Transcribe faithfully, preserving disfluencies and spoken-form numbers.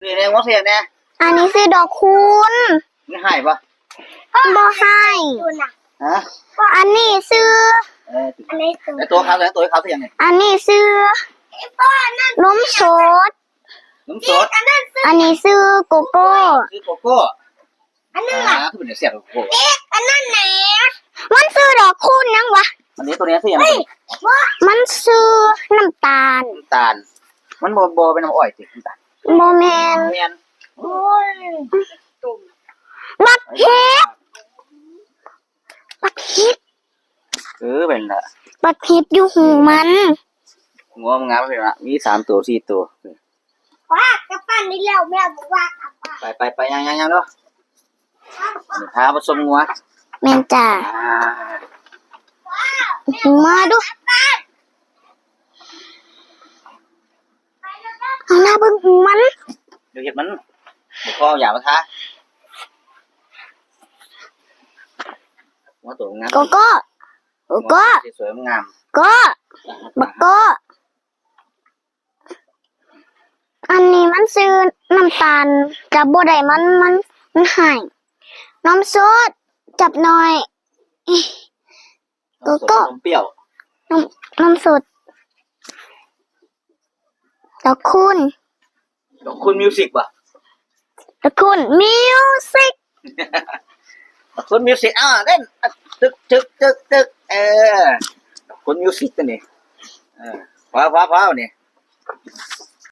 นี่แน่ว่าเสียงแน่ อันนี้ชื่อดอกคูณ ไม่ให้ปะ บ่ให้ ฮะ อันนี้ชื่อ เออ อันนี้คือ แล้วตัวเขาแล้วตัวเขาเสียงเนี่ย อันนี้ชื่อ นมสด นมสด อันนี้ชื่อโกโก้ ชื่อโกโก้ อันนั้นล่ะ อ่า คือเป็นเสียงโกโก้ อันนั้นแหละ มันชื่อดอกคูณหยังวะ อันนี้ตัวนี้เสียง มันชื่อน้ำตาล น้ำตาล มันบ่ บ่เป็นน้ำอ้อยสิ น้ำตาล บ่แม่น บ่แม่น โอ้ย บักเห็ด บักเห็ด เออ เป็นละ บักเห็ดอยู่หูมัน งัวมันงามเลยนะ มีสามตัว สี่ตัว ว่ากลับบ้านได้แล้ว แม่บอกว่ากลับบ้าน ไป ไป ไป ย่าง ย่าง ย่างเนาะ พาผสมงัว แม่นจ้า อ่า มาดู เอาหน้าเบิ่งหูมัน เดี๋ยวเห็ดมัน บ่พอเอายามาทา หัวตัวงาม โกโก้ โกโก้ สวยๆงาม โก้ บักโก้ อันนี้มันชื่อน้ำตาล จับบ่ได้มัน มัน มันให้ นมสด จับหน่อย โกโก้ นมเปรี้ยว นม นมสด ดอกคูณ ดอกคูณมิวสิกป่ะ ดอกคูณมิวสิก ดอกคูณมิวสิก อ่า เล่น ตึก ตึก ตึก ตึก เออ ดอกคูณมิวสิกตัวนี้ เออ พอ พอ พอ นี่